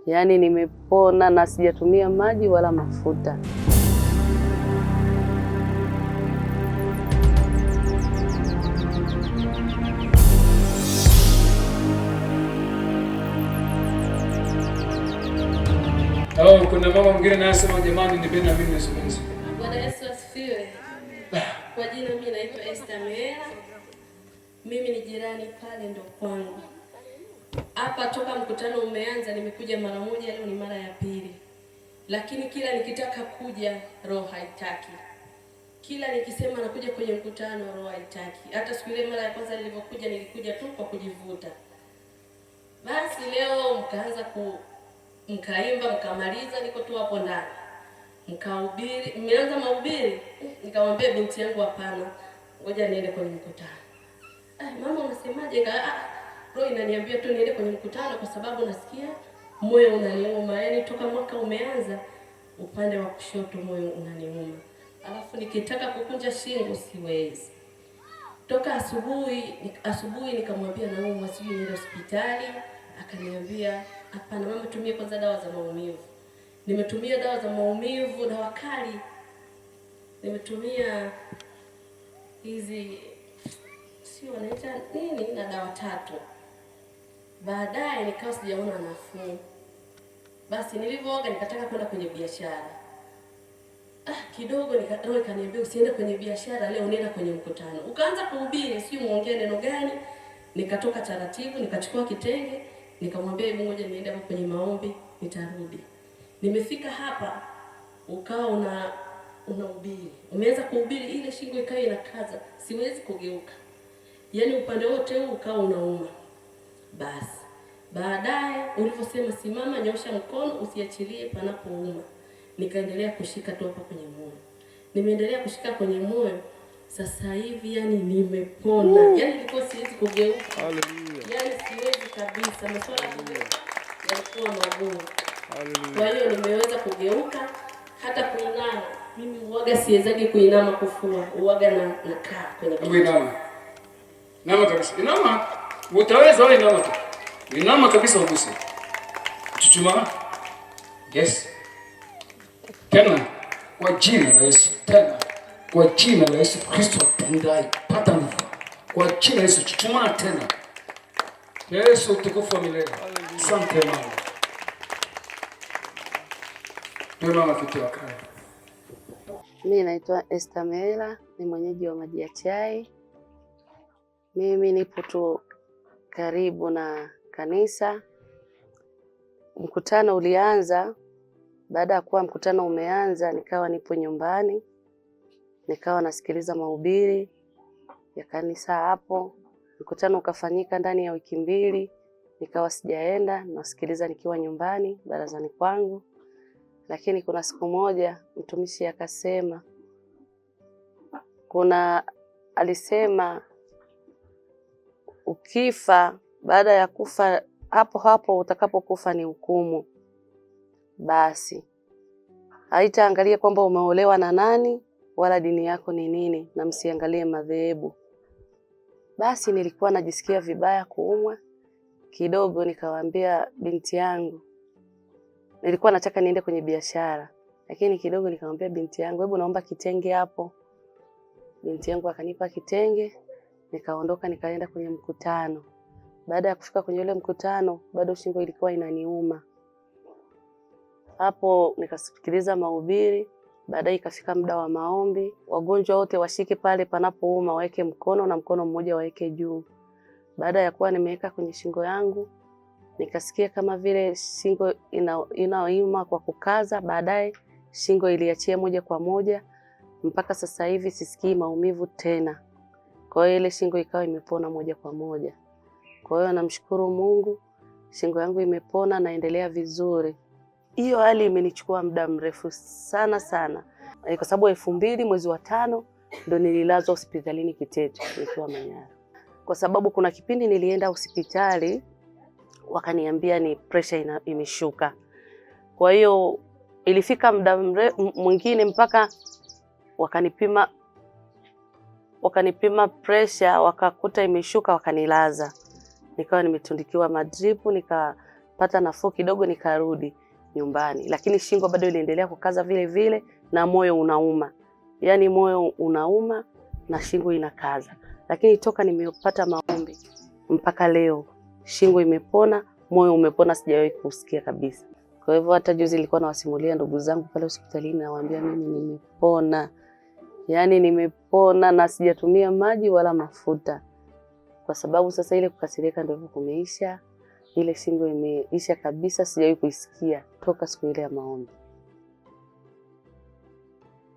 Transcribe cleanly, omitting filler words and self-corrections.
Yaani nimepona na sijatumia maji wala mafuta. Oh, kuna mama mwingine naye anasema jamani, nipende na mimi nizungumze. Bwana Yesu asifiwe. Kwa jina mimi naitwa Esther Meela. Mimi ni jirani pale ndo kwangu. Hapa toka mkutano umeanza nimekuja mara moja, leo ni mara ya pili. Lakini kila nikitaka kuja roho haitaki. Kila nikisema nakuja kwenye mkutano roho haitaki. Hata siku ile mara ya kwanza nilivyokuja nilikuja tu kwa kujivuta. Basi leo mkaanza mkaimba mkamaliza, niko tu hapo ndani. Mkahubiri, mmeanza mahubiri, nikamwambia binti yangu hapana, ngoja niende kwenye mkutano. Ah, mama unasemaje? Roho inaniambia tu niende kwenye mkutano kwa sababu nasikia moyo unaniuma. Yaani toka mwaka umeanza upande wa kushoto moyo unaniuma. Alafu nikitaka kukunja shingo siwezi. Toka asubuhi nikamwambia naumwa, sijui niende hospitali. Akaniambia hapana mama, tumie kwanza dawa za maumivu. Nimetumia dawa za maumivu, dawa kali. Nimetumia hizi sio wanaita nini na dawa tatu. Baadaye nikawa sijaona nafuu. Basi nilivyooga nikataka kwenda kwenye biashara. Kidogo roho ikaniambia usiende kwenye biashara leo, nenda kwenye mkutano. Ukaanza kuhubiri, sijui muongee neno gani. Nikatoka taratibu, nikachukua kitenge, nikamwambia hebu ngoja niende hapo kwenye maombi, nitarudi. Nimefika hapa ukawa unahubiri. Umeanza kuhubiri, ile shingo ikawa inakaza, siwezi kugeuka. Yaani upande wote huu ukawa unauma. Basi baadaye ulivyosema simama, nyosha mkono, usiachilie panapouma, nikaendelea kushika tu hapa kwenye moyo. Nimeendelea kushika kwenye moyo sasa hivi, yani nimepona. Yani nilikuwa siwezi kugeuka. Hallelujah. Yani siwezi kabisa. Masuala ya kugeuka yalikuwa magumu. Hallelujah. Kwa hiyo nimeweza kugeuka, hata kuinama. Mimi uoga siwezagi kuinama kufua. Uoga nakaa kwenye Hebu kiti. inama. Inama kabisa. Inama. Utaweza wewe, inama tu. Inama kabisa uguse. Chuchuma. Yes. Tena kwa jina la Yesu. Tena kwa jina la Yesu Kristo atendai. Pata nguvu. Kwa jina la Yesu chuchuma tena. Yesu utukufu wa milele. Asante mama. Ndio mama kitu akae. Mimi naitwa Esther Meela, ni mwenyeji wa Maji ya Chai. Mimi nipo tu karibu na kanisa. Mkutano ulianza, baada ya kuwa mkutano umeanza, nikawa nipo nyumbani, nikawa nasikiliza mahubiri ya kanisa hapo. Mkutano ukafanyika ndani ya wiki 2, nikawa sijaenda, nasikiliza nikiwa nyumbani barazani kwangu. Lakini kuna siku moja mtumishi akasema, alisema ukifa, baada ya kufa hapo hapo utakapokufa ni hukumu. Basi haitaangalia kwamba umeolewa na nani wala dini yako ni nini, na msiangalie madhehebu. Basi nilikuwa najisikia vibaya kuumwa kidogo, nikawaambia binti yangu, nilikuwa nataka niende kwenye biashara, lakini kidogo nikamwambia binti yangu, hebu naomba kitenge hapo. Binti yangu akanipa kitenge, nikaondoka nikaenda kwenye mkutano. Baada ya kufika kwenye ule mkutano, bado shingo ilikuwa inaniuma. Hapo nikasikiliza mahubiri, baadaye ikafika muda wa maombi. Wagonjwa wote washike pale panapouma, waweke mkono na mkono mmoja waweke juu. Baada ya kuwa nimeweka kwenye shingo yangu, nikasikia kama vile shingo inauma kwa kukaza. Baadaye shingo iliachia moja kwa moja, mpaka sasa hivi sisikii maumivu tena. Kwa hiyo ile shingo ikawa imepona moja kwa moja. Kwa hiyo namshukuru Mungu, shingo yangu imepona, naendelea vizuri. Hiyo hali imenichukua muda mrefu sana sana. Kwa sababu 2000 mwezi wa 5 ndo nililazwa hospitalini Kiteto nikiwa Manyara. Kwa sababu kuna kipindi nilienda hospitali wakaniambia ni pressure imeshuka. Kwa hiyo ilifika muda mwingine mpaka wakanipima pressure wakakuta imeshuka, wakanilaza. Nikawa nimetundikiwa madrip, Nikapata nafuu kidogo, nikarudi nyumbani, lakini shingo bado iliendelea kukaza vile vile, na moyo unauma, yaani moyo unauma na shingo inakaza. Lakini toka nimepata maombi mpaka leo shingo imepona, moyo umepona, sijawahi kusikia kabisa. Kwa hivyo hata juzi nilikuwa nawasimulia ndugu zangu pale hospitalini, nawaambia mimi nimepona, yaani nimepona na sijatumia maji wala mafuta, kwa sababu sasa ile kukasirika ndio kumeisha, ile shingo imeisha kabisa, sijawahi kuisikia toka siku ile ya maombi.